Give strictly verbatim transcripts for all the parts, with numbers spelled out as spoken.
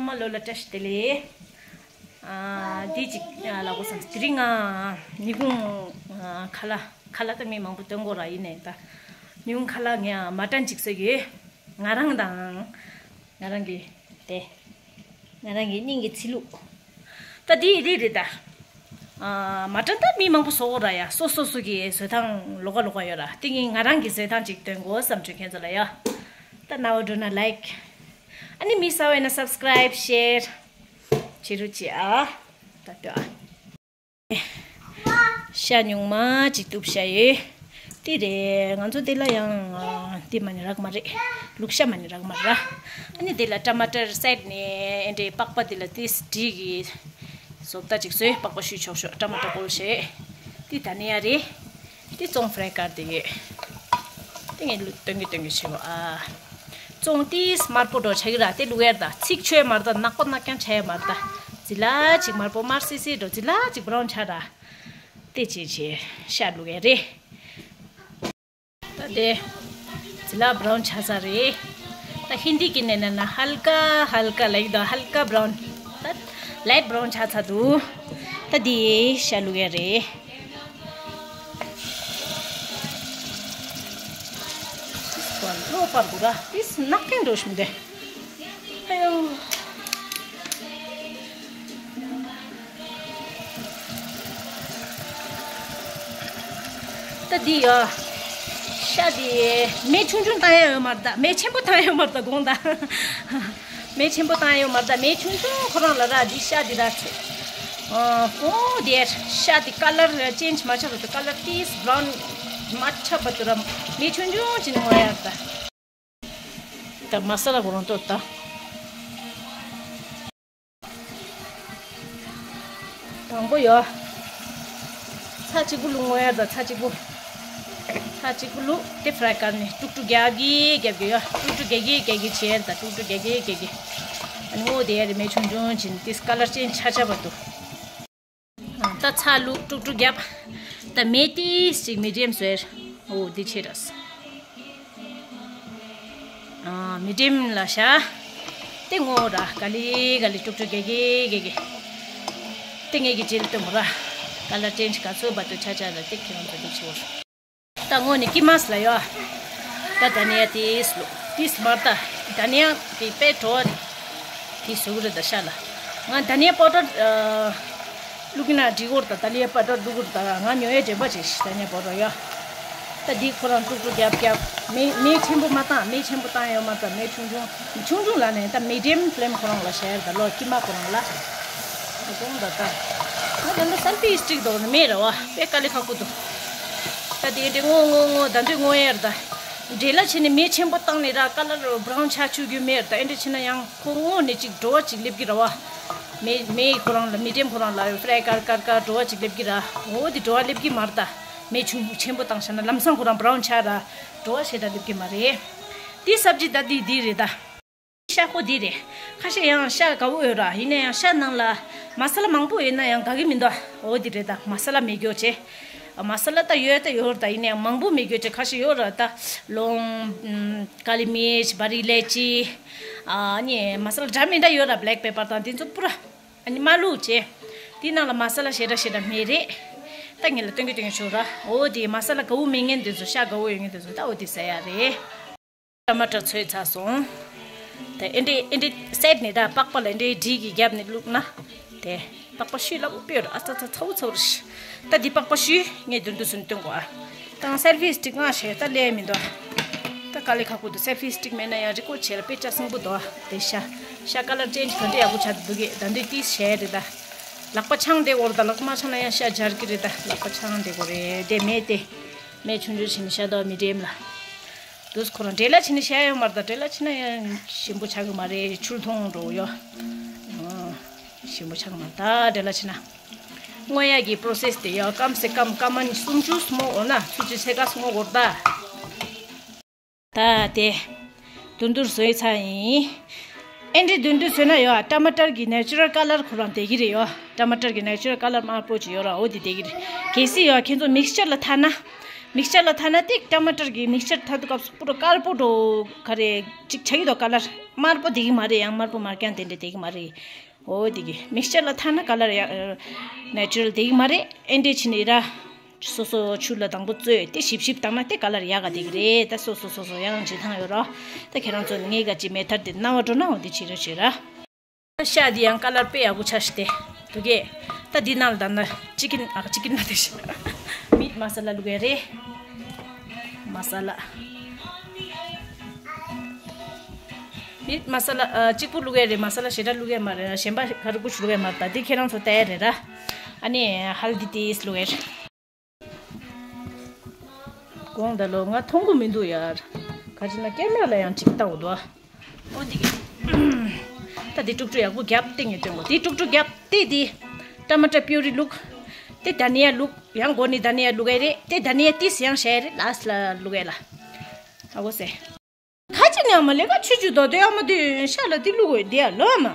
མ་ལོ་ལ་བཀྲ་ཤིས་བདེ་ལེགས། ཨ་འདི་གཅིག་ཨ་ལབ་དགོས་བསམ། དེ་རིང་ང་ཉིན་གུང་ཨ་ཁ་ལག་ཁ་ལག་ད་མི་མང་པོ་སྟོན་དགོས་ར། ཡིན་ནའི་ད་ཉིན་གུང་ཁ་ལག་ངས་མ་ཊན་གཅིག་བཟོས་ཡོད། ང་རང་དང་ང་རང་གི་དེ་ང་རང་གི་སྙིང་གི་ཚི་ལུ། ད་འདི་འདི་རེད་ད། ཨ་མ་ཊན་ད་མི་མང་པོ་བཟོ་དགོས་ར་ཡ། སོ་སོ་སོ་གི་བཟོ་སྟངས་ལོགས་ཀ་ལོགས་ཀ་ཡོད་ར། དེ་ངས་ང་རང་གི་བཟོ་སྟངས་གཅིག་སྟོན་དགོས་བསམ་བྱུང་ཁྱེད་ཚོ་ལ་ཡ། ད་རྣ་བ་འགྲོ་ན་ལའིཀ། ཨ་ནི་མི་གསར་པ་ཡིན་ན་སབ་སི་ཀ་རའིབ་ཤེར་བྱེད་རོགས་བྱེད་ཨ། ད་ལྟོས་ཨ། ཤ་ཉུང་མ་ཅིག་གཏུབ་བཞག་ཡོད། དེ་རེད། ང་ཚོ་འདི་ལ་ཡང་ཨ་འདི་མ་ནི་རག་མ་རེད། ལུག་ཤ་མ་ནི་རག་མ་རེད། ཨ་ནི་འདི་ལ་ཊ་མ་ཊར་སའིཌ་ནས་ཨེ་འདྲའི་པགས་པ་འདི་ལ་ཏིས་འབྲི་གི་བཟོ་ལྟ་ཅིག་བཟོས། པགས་པ་བཤུས་ཆོག་ཤོག་ཊ་མ་ཊར་བཀོལ་བྱས། འདི་ད་ནི་ཡ་རེད། འདི་བཙོང་ཧྥ་རའི་ཀར་དེ་ཡོད། དེ་ངས་ལུ་སྟོན་གི་སྟོན་གི་བྱེད་བ་ཨ། བཙོང་ཏིས་དམར་པོ་འགྲོ་ཆགས་ཀྱི་ར། དེ་ལུག་ཡར་ད་ཚིག་ཆོས་མར་ད་ནག་པོ་ནག་རྐྱང་ཆ་ཡ་མར་ད། ཛི་ལ་ཅིག་དམར་པོ་དམར་སི་སི་འགྲོ། ཛི་ལ་ཅིག་བྷ་རའུན་ཆ་ར། དེ་ཅི་བྱེད་ཤ་ལུག་ཡ་རེད། ད་དེ་ཛི་ལ་བྷ་རའུན་ཆ་ཚ་རེད། ད་ཧིན་དི་གི་ནས་ན་ན་ཧལ་ཀ་ཧལ་ཀ་ལ་ཡིག་ད་ཧལ་ཀ་བྷ་རའུན། ད་ལའིཊ་བྷ་རའུན་ཆ་ཚ་འདུག་ད་དེ་ཤ་ལུག་ཡ་རེད། ལོ་པར་གུ་ར་ཏིས་ནག་ཀན་འགྲོ་ཤིམ་དེ། ཨ་ཡོ། ད་འདི་ཡོ། ཤ་འདི་མེ་ཆུང་ཆུང་བཏང་ཡ་ཡོད་མ་རེད་ད། མེ་ཆེན་པོ་བཏང་ཡ་ཡོད་མ་རེད་ད་དགོངས་ད། མེ་ཆེན་པོ་བཏང་ཡ་ཡོད་མ་རེད་ད། མེ་ཆུང་ཆུང་ཁོ་རང་ལ་ར་འདི་ཤ་འདི་ར་ཚོད། ཨོ་དེར་ཤ་འདི་ཀ་ལར་ཅེན་ཇི་མ་ཆགས་པ་དུ། ཀ་ལར་ཏིས་བྷ་རའུན་མ་ཆགས་པ་དུ་ར་མེ་ཆུང་ཆུང་ཅིག་ནི་ངོ་ཡ་རེད་ད། ད་མ་ས་ལ་གོ་རང་ཏོ་ད། དང་པོ་ཡོ། ཚྭ་གཅིག་པུ་བླུག་ངོ་ཡ་ད། ཚྭ་གཅིག་པུ། ཚྭ་གཅིག་པུ་བླུག་དེ་ཧྥ་རའི་ཀར་ནས་དཀྲུག་དཀྲུག་རྒྱག་གི་རྒྱག་གི་ཡོ། དཀྲུག་དཀྲུག་རྒྱག་གི་རྒྱག་གི་བྱས་ད། དཀྲུག་དཀྲུག་རྒྱག་གི་རྒྱག་གི། ཨ་ནི་ངོ་དེ་ཡ་རེ་མེ་ཆུང་ཆུང་ཅིག་ནི་ཏིས་ཀ་ལར་ཅེན་ཇི་ཆ་ཆ་བ་དུ། ད་ཚྭ་བླུག་དཀྲུག་དཀྲུག་རྒྱབ། ད་མེ་ཏིས་ཅིག་མི་ཌི་ཡམ་བཟོས། ཨོ་འདི་ཆེ་ར། ཨ་མི་ཌི་ཡམ་ལ་བཞག་དེ་ངོ་ར་ག་ལེ་ག་ལེ་དཀྲུག་དཀྲུག་རྒྱག་གི་རྒྱག་གི། དེ་ངེད་ཀྱི་རྗེས་ལ་སྟོན་པ་ར། ཀ་ལར་ཅེན་ཇི་ག་ཚོད་བ་དུ་ཆ་ཆ་ལ་དེ་ཁྱེད་རང་ཚོ་འདི་ཆེ་བོ། ད་ངོ་ནི་ཀི་མཱས་ལ་ཡོ། ད་ད་ནི་ཡ་ཏིས་ལོ་ཏིས་མར་ད། ད་ནི་ཡ་དེ་པེ་ཏྲོ་ཏིས་སུ་རེ་ད་ཤ་ལ། ང་ད་ནི་ཡ་པའུ་ཌར་ཨ་བླུག་གི་ན་འགྲིག་གོ་ར་ད། ད་ནི་ཡ་པའུ་ཌར་བླུག་གོ་ར་ད། ང་ཉོ་ཡ་འདྲེན་པ་བྱེད་ཤི། ད་ནི་ཡ་པའུ་ཌར་ཡོ། ད་འདི་ཁོ་རང་དཀྲུག་དཀྲུག་རྒྱབ་རྒྱབ། མེ་མེ་ཆེན་པོ་མ་བཏང་། མེ་ཆེན་པོ་བཏང་ཡོད་མ་ད། མེ་ཆུང་ཆུང་ཆུང་ཆུང་ལ་ནས་ད་མི་ཌི་ཡམ་ཕི་ལེམ་ཁོ་རང་ལ་བྱས་ད་ལོ་ཀི་མ་ཁོ་རང་ལ། ད་དུང་ད་ད། ད་ད་ད་སལ་ཕི་སི་ཊིག་དོ་ནི་མེ་ར་བ་པེ་ཀ་ལི་ཁ་ཁུ་དོ། ད་དེ་འདྲ་ངོ་ངོ་ངོ་ད་འདི་ངོ་ཡར་ད། འདྲེ་ལ་ཆེ་ནི་མེ་ཆེན་པོ་བཏང་ནི་ར་ཀ་ལར་བྷ་རའུན་ཆ་ཆུ་རྒྱུ་མེ་ར་ད། ཨེ་འདྲ་ཆེ་ན་ཡང་ཁོ་ངོ་ནི་ཅིག་འགྲོ་བ་ཅིག་སླེབས་ཀྱི་ར་བ། མེ་མེ་ཁོ་རང་ལ་མི་ཌི་ཡམ་ཁོ་རང་ལ་ཧྥ་རའི་ཀར་ཀར་ཀར་འགྲོ་བ་ཅིག་སླེབས་ཀྱི་ར། འོ་དེ་འགྲོ་བ་སླེབས་ཀྱི་མ་ར་ད། མེ་ཆུང་ཆེན་པོ་བཏང་ཤ་ན་ལམ་སང་ཁོ་རང་བྷ་རའུན་ཆ་ར་འགྲོ་བ་ཞེ་དྲག་སླེབས་ཀྱི་མ་རེད། དེ་སབ་ཇི་ད་དེ་དེ་རེད་ད། ཤ་ཁོ་འདི་རེད། ཁ་ཤས་ཡང་ཤ་དགའ་བོ་ཡོད་ར། ཡིན་ན་ཡང་ཤ་ནང་ལ་མ་ས་ལ་མང་པོ་ཡོད་ན་ཡང་དགའ་གི་མི་འདུག་འོ་འདི་རེད་ད། མ་ས་ལ་མེད་རྒྱུ་བྱས། མ་ས་ལ་ད་ཡོད་ད་ཡོད་ར་ད། ཡིན་ན་ཡང་མང་པོ་མེད་རྒྱུ་བྱས། ཁ་ཤས་ཡོད་ར་ད། ལོང་། ཀ་ལི་མིར་ཆི། བ་རི་ལེ་ཅི། ཨ་ནི་མ་ས་ལ་འདྲ་མི་འདྲ་ཡོད་ར། བྷེ་ལེག་པེ་པར་དང་དེ་ཚོ་པུ་ར། ཨ་ནི་མ་བླུགས་བྱས། དེ་ནང་ལ་མ་ས་ལ་ཞེ་དྲག་ཞེ་དྲག་མེད་རེད། ད་ངེད་ལ་སྟོན་གི་སྟོན་གི་ཆོག་ར། འོ་དེ་མ་ས་ལ་དགའ་བོ་མེད་མཁན་དེ་ཚོ། ཤ་དགའ་བོ་ཡོད་མཁན་དེ་ཚོ་ད་འོ་དེ་ཟ་ཡ་རེད། ཊ་མ་ཊར་ཚོས་ཚར་སོང་། ད་ཨེ་འདྲེ་ཨེ་འདྲེ་སའིཌ་ནས་ད་པགས་པ་ལ་ཨེ་འདྲེ་སྒྲིག་གི་རྒྱབ་ནས་བླུགས་ན། དེ་པགས་པ་བཤུས་སླ་པོ་དཔེ་ར། ཨ་ཙ་ཙ་ཚ་བོ་ཚ་བོ་རེད། ད་འདི་པགས་པ་བཤུས་ངས་མདུན་དུ་སུན་སྟོན་གོ་ཨ། ད་ང་སེལ་ཕི་སི་ཊིག་ང་ཞེ་ད་ལས་མི་འདུག་ད་དཀའ་ལས་ཁག་པོ་འདུག་སེལ་ཕི་སི་ཊིག་མེད་ན་ཡང་རི་ཀོ་བྱས་ལ་དཔེ་ཆ་སིམ་པོ་འདུག་དེ་ཤ་ཤ་ཀ་ལར་ཅེན་ཇི་ག་འདྲ་ཡག་པོ་ཆགས་འདུག་གི། ད་འདི་ཏིས་ཞེ་རེད་ད། ལག་པ་འཆང་བསྡད་འོར་ད། ལག་པ་མ་འཆང་ན་ཡང་ཤ་འབྱར་གི་རེད་ད། ལག་པ་འཆང་བསྡད་དགོས་རེད། དེ་མེད་དེ། མེ་ཆུང་ཆུང་བྱས་ནས་ཤ་འདུག་མི་འདྲེམ་ལ། དུས་ཁོ་རང་འདྲེ་ལ་ཕྱིན་ནས་ཤ་ཡོད་མ་རེད་ད། འདྲེ་ལ་ཕྱིན་ན་ཡང་ཞིམ་པོ་ཆགས་གི་མ་རེད། ཆུ་མཐོང་འགྲོ་ཡོ། ཨ། ཞིམ་པོ་ཆགས་གི་མ་རེད་ད་འདྲེ་ལ་ཕྱིན་ན། རྔོ་ཡག་གི་པོ་རོ་སེ་སི་དེ་ཡོ། སྐམ་སེ་སྐམ། སྐམ་མ་ནི་སུམ་ཅུ་སོ་མོ་འོ་ན་སུམ་ཅུ་ཚེ་ག་སོ་མོ་འོར་ད། ད་དེ་དུན་དུར་བཟོས་ཚར་ཡིན། ཨེ་འདྲེ་དུན་དུར་བཟོས་ན་ཡོ། ཊ་མ་ཊར་གི་ནེ་ཅུ་རལ་ཀ་ལར་ཁོ་རང་བསྡད་ཀྱི་རེད་ཡོ། ཊ་མ་ཊར་གི་ནེ་ཅུ་རལ་ཀ་ལར་དམར་པོ་ཅིག་ཡོད་ར། འོ་དེ་བསྡད་ཀྱི་རེད། གལ་སྲིད་ཡོ་ཁྱེད་ཚོ་མིག་སི་ཅར་ལ་ཐལ་ན། མིག་སི་ཅར་ལ་ཐ་ན་ཏིག་ཊ་མ་ཊར་གྱི་མིག་སི་ཅར་ཐ་དུ་སྐབས་སུ་པུ་ར་དཀར་པོ་འགྲོ་ག་རེ་ཅིག་ཆགས་ཀྱི་འདུག་ཀ་ལར་དམར་པོ་དེ་གི་མ་རེད། ཡང་དམར་པོ་དམར་རྐྱང་དེ་འདྲ་དེ་གི་མ་རེད། འོ་དེ་གི་མིག་སི་ཅར་ལ་ཐ་ན་ཀ་ལར་ཡ་ནེ་ཅུ་རལ་དེ་གི་མ་རེད། ཨེ་འདྲས་བྱས་ནས་ར། སོ་སོ་ཆུ་ལ་དང་པོ་བཙོས་ཏེ་ཞིབ་ཞིབ་བཏང་ན་ཏེ་ཀ་ལར་ཡག་ག་དེ་གི་རེད། ད་སོ་སོ་སོ་སོ་ཡང་བྱེད་སྟངས་ཡོད་རོ། ད་ཁྱེད་རང་ཚོ་ནི་ངའི་ག་ཅི་མེ་ཐར་དེ་རྣ་བ་འགྲོ་ན་འོ་དེ་བྱེད་རོགས་བྱེད་ར། ཤ་འདི་ཡང་ཀ་ལར་དཔེ་ཡག་པོ་ཆགས་ཤི་ཏེ་འདུག་གས། ད་འདི་ནང་ལ་ད་ན་ཅི་ཀིན་ཨ་ཅི་ཀིན་མ་དེ་ཤི་མིད་མ་ས་ལ་བླུག་ཡ་རེད། མ་ས་ལ། མིད་མ་ས་ལ་ཨ་གཅིག་པུ་བླུག་ཡ་རེད། མ་ས་ལ་ཞེ་དྲག་བླུག་ཡ་མ་རེད། གཞན་པ་ག་རེ་ཀུ་ཆུ་བླུག་ཡ་མ་རེད། ད་འདི་ཁྱེད་རང་ཚོ་ལྟ་ཡ་རེད་ར། ཨ་ནི་ཧལ་དི་ཏིས་བླུག་ཡ་རེད། དགོངས་དག་ལོ། ང་མཐོང་གི་མི་འདུག་ཡར། ག་ཅི་ན་ཀེམ་ར་ལ་ཡང་ཅིག་ལྟ་འོ་དོ། འོ་འདི་གི། ད་འདི་དཀྲུག་དཀྲུག་ཡག་པོ་རྒྱབ་སྟེ་ངས་སྟོན་གོ། འདི་དཀྲུག་དཀྲུག་རྒྱབ་སྟེ་འདི། ཊ་མ་ཊ་པིའུ་རི་བླུག་དེ་དྷ་ནི་ཡ་བླུག་ཡང་མགོ་ནི་དྷ་ནི་ཡ་བླུག་ཨེ་རེད། དེ་དྷ་ནི་ཡ་ཏིས་ཡང་བྱས་རེད། ལ་སི་ལ་བླུག་ཨེ་ལ། ཨ་གོ་སེ། ཁ་ཅིག་ནི་ཨ་མ་ལས་ཀ་ཆུ་ཆུ་དོ་དེ་ཨ་མ་དེ་ཤ་ལ་དེ་བླུག་དགོས་དེ་ཡ་ལོ་ཨ་མ།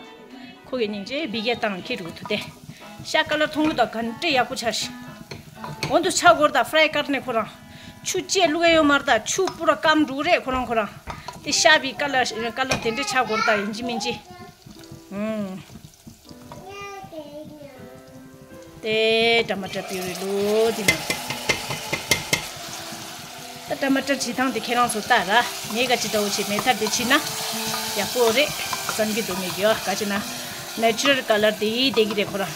ཁོ་གི་སྙིང་རྗེ་བི་གེ་བཏང་ཁྱི་རུ་དུ་དེ། ཤ་ཀ་ལར་མཐོང་གི་དང་གན་ཏྲེ་ཡག་པོ་ཆ་ཤི། འོན་དུ་ཆ་གོར་དང་ཕྲའི་ཀར་ནས་ཁོ་རང་། ཆུ་ཅེ་བླུག་ཡོད་མར་དང་ཆུ་པུ་ར་སྐམ་འགྲོ་རེད་ཁོ་རང་ཁོ་རང་། དེ་ཤ་བི་ཀ་ལར་ཀ་ལར་དེ་འདྲ་ཆ་གོར་དང་ཡིན་གཅིག་མིན་གཅིག་ཨུམ། དེ་ཊ་མ་ཊ་པིའུ་རི་ལོ་དེ་ནང་། ད་ཊ་མ་ཊར་བྱེད་སྟངས་དེ་ཁྱེད་རང་ཚོ་ལྟ་ར། ངས་ག་ཅི་འདྲ་བོ་བྱེད་མེ་ཐར་དེ་བྱེད་ན་ཡག་པོ་རེད་བསམ་གྱི་འདུག་ངས་གི་ག་ཅི་ན་ནེ་ཅུ་རལ་ཀ་ལར་དེ་ཡིས་བསྡད་ཀྱི་རེད་ཁོ་རང་།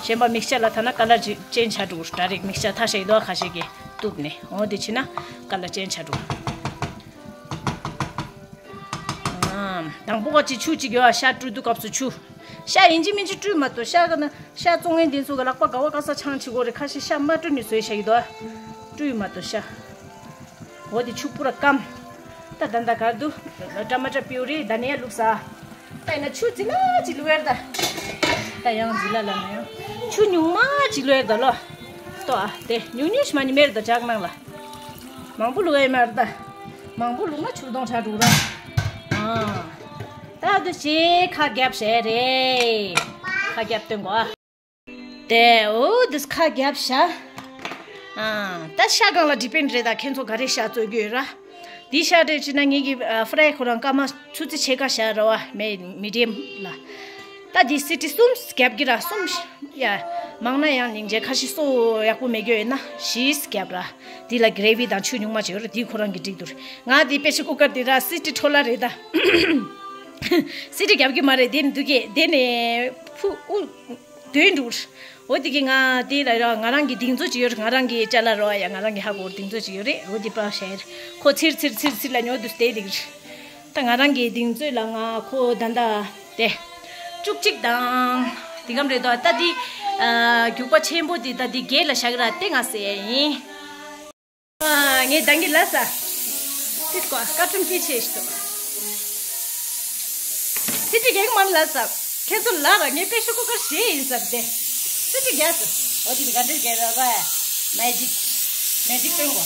གཞན་པ་མིག་སི་ཅར་ལ་ཐ་ན་ཀ་ལར་ཅན་ཆ་འགྲོ་ཌ་རེག་མིག་སི་ཅར་ཐ་ཤ་ཡི་དོ་ཁ་ཤས་ཀྱིས་གཏུབ་ནས་འོ་དེ་བྱེད་ན་ཀ་ལར་ཅན་ཆ་འགྲོ། དང་པོ་ག་ཅི་ཆུ་ཅིག་ཡོད་ཨ། ཤ་བཀྲུ་དུས་སྐབས་སུ་ཆུ། ཤ་ཡིན་གཅིག་མིན་གཅིག་བཀྲུས་མ་གཏོགས་ཤ་ག་ན་ཤ་བཙོང་མཁན་དེ་ཚོ་གི་ལག་པ་ག་བ་ག་ས་ཆང་བྱེད་དགོས་རེད། ཁ་ཤས་ཤ་མ་བཀྲུས་ནས་བཟོས་བཞག་གི་འདུག་ཨ། བཀྲུས་མ་གཏོགས་ཤ། འོ་དེ་ཆུ་པུ་ར་སྐམ། ད་ད་ད་གར་དུ་ཊ་མ་ཊ་པིའུ་རི་དྷ་ནི་ཡ་བླུགས་ས། ད་ཡིན་ན་ཆུ་ཛི་ལ་ཅིག་བླུགས་ཡར་ད། ད་ཡང་ཛི་ལ་ལ་ན་ཡང་ཆུ་ཉུང་མ་ཅིག་བླུགས་ཡར་ད་ལོ། ལྟོ་ཨ་དེ་ཉུང་ཉུང་ཞིག་མ་ཉི་མེར་ད་ཇག་ནང་ལ། མང་པོ་བླུགས་ཡ་མ་རེད་ད། མང་པོ་བླུགས་ན་ཆུ་དོང་ཆགས་འགྲོ་ར། ཨ། ད་འདི་ཅི་ཁ་རྒྱབ་བྱས་རེད། ཁ་རྒྱབ་སྟོན་གོ་ཨ། དེ་འོ་འདི་ཁ་རྒྱབ་བྱ། ཨ། ད་ཤ་སྒང་ལ་ཌི་པེན་རེད་ད། ཁྱེད་ཚོ་ག་རེ་ཤ་བཙོ་རྒྱུ་ཡོད་ར། འདི་ཤ་རེད་ཅི་ན་ངེད་ཀྱི་ཨ་ཕྲའི་ཁོ་རང་སྐར་མ་ཆུ་ཚོད་ཕྱེད་ཀ་ཤ་ར་བ་མེ་མི་ཌི་ཡམ་ལ། ད་འདི་སི་ཊི་གསུམ་རྒྱབ་གི་ར་གསུམ། ཡ། མང་ན་ཡང་སྙིང་རྗེ་ཁ་ཤས་སོ་ཡག་པོ་མེད་རྒྱུ་ཡོད་ན་བཞི་རྒྱབ་ར། འདི་ལ་གྷི་རེ་ཝི་དང་ཆུ་ཉུང་མ་བྱེད་ར། འདི་ཁོ་རང་གི་འགྲིག་འདུག་ང་འདི་པེ་ཤར་ཀུ་ཀར་འདི་ར་སི་ཊི་འཕྲོ་ལ་རེད་ད། སི་ཊི་རྒྱབ་གི་མ་རེད་དེ་འདུག་གི་དེ་ནས་ཕུ་ཨུ། དོན་འགྲུར། འོ་དེ་གི་ང་དེ་ལ་ར་ང་རང་གི་གདིང་ཚོད་ཅིག་ཡོད་ར། ང་རང་གི་ཅ་ལག་རོ་ཡ་ང་རང་གི་ཧ་གོ་གདིང་ཚོད་ཅིག་ཡོད་རེད། འོ་དེ་པ་ཤེར་ཁོ་ཚིར་ཚིར་ཚིར་ཚིར་ལ་ཉོ་དུས་དེ་དེ་གི་ད་ང་རང་གི་གདིང་ཚོད་ལ་ང་ཁོ་ད་ད་དེ་བཅུ་གཅིག་དང་དེ་གམ་རེད་དོ། ད་དེ་རྒྱུག་པ་ཆེན་པོ་དེ་ད་དེ་བརྒྱད་ལ་བཞག་ར་དེ་ང་ཟེར་ཡ་ཡིན། ཨ། ངས་འདང་གི་ལ་ས། དེ་སྐོར་བཀའ་ཁྲིམས་སྐྱེ་ཆེ་ཞིག་ཏུ། སི་ཊི་རྒྱག་མ་ལ་ས། ཁྱེད་ཚོ་ལ་ར་ངས་པེ་ཤར་ཀུ་ཀར་ཞེ་ཡིན་ས་དེ། སི་ཊི་རྒྱག་ས། འོ་དེ་ག་འདྲ་རྒྱག་ར་བ། མེ་ཇིག་མེ་ཇིག་སྟོན་གོ།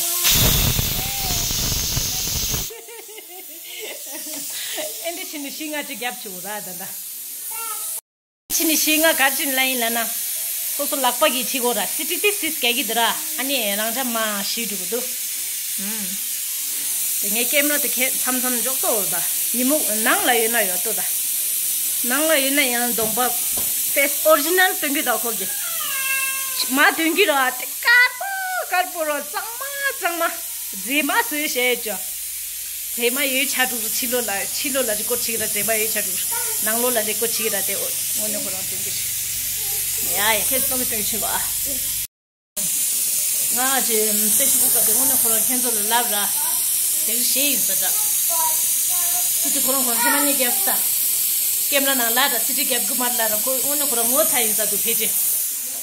ཨེ་འདྲ་ཕྱིན་ནས་ཤི་ང་ཅི་རྒྱབ་ཆུ་ར་ད་ད། ཕྱི་ནས་ཤེས་ང་ག་ཅིན་ལ་ཡིན་ལ་ན། སོ་སོ་ལག་པ་གིས་ཁྲིད་གོ་ར་སི་ཏི་ཏི་སིས་ག་གི་འདི་ར་ཨ་ནི་རང་ཅག་མ་ཤི་འགྲོ་གི་འདུག་ཨུམ། དེ་ངས་ཀེམ་ར་དེ་ཁྱེད་མཚམས་མཚམས་འཇོག་ཏོ་འོ་ད། ཉི་མོ་ནང་ལ་ཡོད་ན་ཡོད་ཏོ་ད། ནང་ལ་ཡོད་ན་ཡང་གདོང་པ་ཕེས་ཨོ་རི་ཇི་ནལ་སྟོན་གི་ད་ཁོ་གི་མ་སྟོན་གི་ར་དེ་དཀར་པོ་དཀར་པོ་ར་གཙང་མ་གཙང་མ། མཛེས་མ་བཟོས་བྱས་ཅོ། མཛེས་མ་ཡོད་ཆ་འགྲུག་ཕྱི་ལོ་ལ་ཕྱི་ལོ་ལ་རི་ཀོར་བྱེད་ཀྱི་ར་མཛེས་མ་ཡོད་ཆ་འགྲུག་ནང་ལོ་ལ་རི་ཀོར་བྱེད་ཀྱི་ར་དེ་དངོས་གནས་ཁོ་རང་སྟོན་གྱི་རེད། ཡ་ཡ་ཁྱེད་ཚོ་གི་སྟོན་གྱི་ཆེན་པོ་ཨ། ང་ཅི་སེ་ཤི་ཀུ་ཀ་དེ་དངོས་གནས་ཁོ་རང་ཁྱེད་ཚོ་ལ་ལབ་ར། དེ་རིང་ཞེ་ཡིན་ས་འདྲ། སི་ཏི་ཁོ་རང་ཁོ་རང་ཐེངས་མ་གཉིས་བརྒྱབ་ས། ཀེམ་ར་ནང་ལ་ར་སི་ཏི་རྒྱབ་གི་མར་ལ་ར་ཁོ་དངོས་གནས་ཁོ་རང་ངོ་ཚ་ཡིན་ས་འདུག་ཕལ་ཆེར།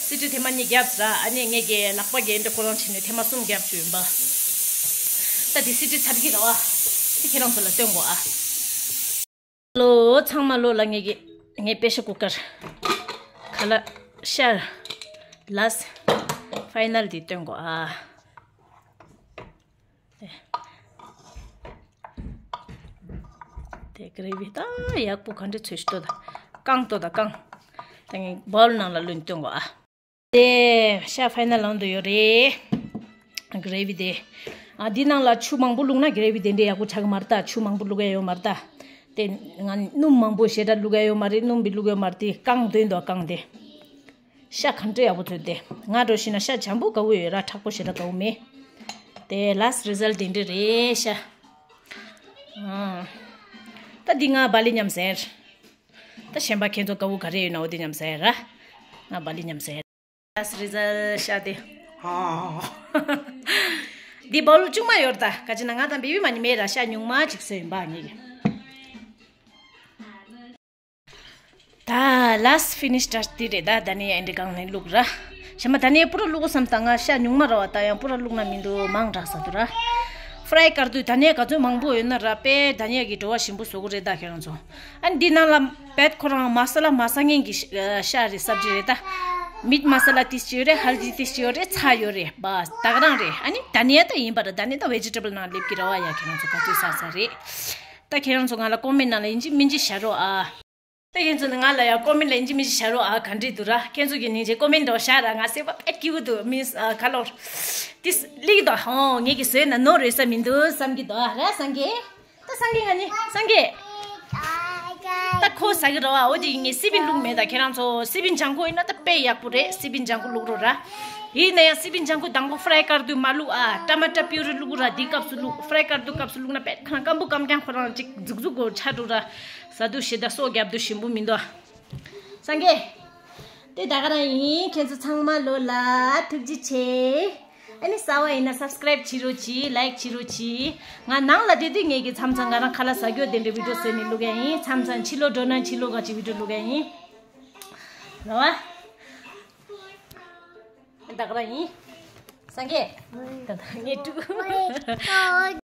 སི་ཏི་ཐེངས་མ་གཉིས་བརྒྱབ་ས་ར་ཨ་ནི་ངེད་ཀྱི་ལག་པ་གི་འདྲ་ཁོ་རང་ཕྱིན་ནས་ཐེངས་མ་གསུམ་བརྒྱབ་བཅུག་ཡིན་པ། ད་དེ་སི་ཏི་ཚར་གི་ར་བ། དེ་ཁྱེད་རང་ཚོ་ལ་སྟོན་གོ་ཨ། ལོ་ཚང་མ་ལོ་ལ་ངེད་ཀྱི་ངའི་པེ་ཤར་ཀུ་ཀར་ཁ་ལ་ཤར་ལ་ཕའི་ནལ་དེ་སྟོན་གོ་ཨ། དེ་གི་རེ་བི་ད་ཡག་པོ་ག་འདྲ་ཚོས་ཤི་ཏོ་ད་བཀང་ཏོ་ད་བཀང་། ད་ངས་བའོལ་ནང་ལ་བླུགས་སྟོན་གོ་ཨ། དེ་ཤ་ཕའི་ནལ་ལོང་དུ་ཡོད་རེད། གྷེ་རེ་བི་དེ། ཨ་འདི་ནང་ལ་ཆུ་མང་པོ་བླུགས་ན་གྷེ་རེ་བི་དེ་འདྲའི་ཡག་པོ་ཆགས་ཀྱི་མ་རེད་ད། ཆུ་མང་པོ་བླུགས་ཡ་ཡོད་མ་རེད་ད། དེ་ང་སྣུམ་མང་པོ་ཞེ་དྲག་བླུགས་ཡ་ཡོད་མ་རེད། སྣུམ་བི་བླུགས་ཡོད་མ་རེད། དེ་བཀང་དོན་དུ་བཀང་དེ། ཤ་ག་འདྲ་ཡག་པོ་ཚོད་དེ། ང་འགྲོ་ཤི་ན་ཤ་འཇམ་པོ་དགའ་བོ་ཡོད་ར། མཁྲེགས་པོ་ཞེ་དྲག་དགའ་བོ་མེད། དེ་ལཱསི་རི་ཛལ་དེ་འདྲ་རེད་ཤ། ཨ། ད་འདི་ང་བ་ལི་མཉམ་ཟེར། ད་གཞན་པ་ཁྱེད་ཚོ་དགའ་བོ་ག་རེ་ཡོད་ན་འོ་དེ་མཉམ་ཟེར་ར། ང་བ་ལི་མཉམ་ཟེར། ལཱསི་རི་ཛལ་ཤ་དེ། ཨ། འདི་བའུལ་ལ་ཆུང་མ་ཡོད་རེད་ད། ག་ཅི་ན་ང་དང་བེ་བི་མ་ནི་མེད་ར། ཤ་ཉུང་མ་ཅིག་བཟོས་ཡིན་པ་ངེད་ཀྱི། ད་ལཱསི་ཕི་ནི་ཤི་ཊ་ཆ་དེ་རེད་ད། ད་ནི་ཨེ་འདྲ་གང་ནས་བླུགས་ར། གཞན་པ་ད་ནི་པུ་ར་བླུགས་སམ། ད་ང་ཤ་ཉུང་མ་ར་བ། ད་ཡང་པུ་ར་བླུགས་ན་མི་འདུག་མང་དྲགས་ས་འདུག་ར། ཕ་རའི་ཀར་དུས་ད་ནི་ག་ཚོད་མང་པོ་ཡོད་ན་ར། དཔེ་ད་ནི་གི་བྲོ་བ་ཞིམ་པོ་བཟོ་གི་རེད་ད་ཁྱེད་རང་ཚོ། ཨ་ནི་འདི་ནང་ལ་བེད་ཁོ་རང་མ་ས་ལ་མ་ཟ་མཁན་གྱི་ཤ་རེད། སབ་ཇི་རེད་ད། མིཊ་མ་ས་ལ་ཏིས་ཅི་ཡོད་རེད། ཧལ་དི་ཏིས་ཅི་ཡོད་རེད། ཚྭ་ཡོད་རེད། བ་ད་ག་རང་རེད། ཨ་ནི་ད་ནི་ད་ཡིན་པ་ར། ད་ནི་ད་ཝེ་ཇི་ཊེ་བལ་ནང་སླེབས་ཀྱི་ར་བ། ཡ་ཁྱེད་རང་ཚོ་ག་ཚོད་ཟ་ས་རེད། ད་ཁྱེད་རང་ཚོ་ང་ལ་ཀོ་མེན་ཊི་ནང་ལ་ཡིན་གཅིག་མིན་གཅིག་བཞག་རོགས་ཨ། ད་ཁྱེད་ཚོ་ནི་ང་ལ་ཡ་ཀོ་མེན་ཊི་ལ་ཡིན་གཅིག་མིན་གཅིག་བཞག་རོགས་ཨ། ག་འདྲ་འདུག་ར། ཁྱེད་ཚོ་གི་ནི་ཇེ་ཀོ་མེན་ཊི་འདྲ་བཞག་ར། ང་སེམས་པ་དཔེ་སྐྱིད་པོ་འདུག་མིན་ཨ་ག་ལོར། ཏིས་ལིག་དོ་ཧོ། ངེད་ཀྱི་བཟོས་ན་ནོར་རེད་ས་མི་འདུག་བསམ་གྱི་འདུག་ཨ་ར། སངས་རྒྱས། ད་སངས་རྒྱས་ང་ནི་སངས་རྒྱས། ད་ཁོ་ཟ་གི་ར་བ། འོ་དེ་ངས་སི་པིན་བླུགས་མེད། ད་ཁྱེད་རང་ཚོ་སི་པིན་ལྗང་ཁུ་ཡིན་ན་ད་དཔེ་ཡག་པོ་རེད། སི་པིན་ལྗང་ཁུ་བླུགས་རོགས་ར། ཡིན་ན་ཡང་སི་པིན་ལྗང་ཁུ་དང་པོ་ཕ་རའི་ཀར་དུས་མ་བླུགས་ཨ། ཊ་མ་ཊ་པིའུ་རི་བླུགས་ར། དེ་སྐབས་སུ་བླུགས། ཕ་རའི་ཀར་དུས་སྐབས་སུ་བླུགས་ན་དཔེ་ཁ་སྐམ་པོ་སྐམ་རྐྱང་ཁོ་རང་ཅིག་རྫུག་རྫུག་གོ་ཆགས་འགྲོ་ར། ཟ་དུས་ཞེ་དྲག་སྲོག་རྒྱབ་དུས་ཞིམ་པོ་མི་འདུག་ཨ། སངས་རྒྱས། དེ་ད་ག་རང་ཡིན། ཁྱེད་ཚོ་ཚང་མ་ལོ་ལ་ཐུགས་རྗེ་ཆེ། ཨ་ནི་གསར་པ་ཡིན་ན་སབ་སི་ཀ་རའིབ་བྱེད་རོགས་གྱིས། ལའིཀ་བྱེད་རོགས་གྱིས། ང་ནང་ལ་བསྡད་དུས་ངེད་ཀྱི་མཚམས་མཚམས་ང་རང་ཁ་ལག་ཟ་རྒྱུ་དེ་འདྲའི་བི་ཌིའོ་བཟོས་ནས་བླུག་ག་ཡིན། མཚམས་མཚམས་ཕྱི་ལོགས་འགྲོ་ན་ཕྱི་ལོགས་ག་ཅིག་བི་ཌིའོ་བླུག་ག་ཡིན། རེད་བ། ད་ག་རང་ཡིན། སངས་རྒྱས། ད་ད་ངས་དཀྲུག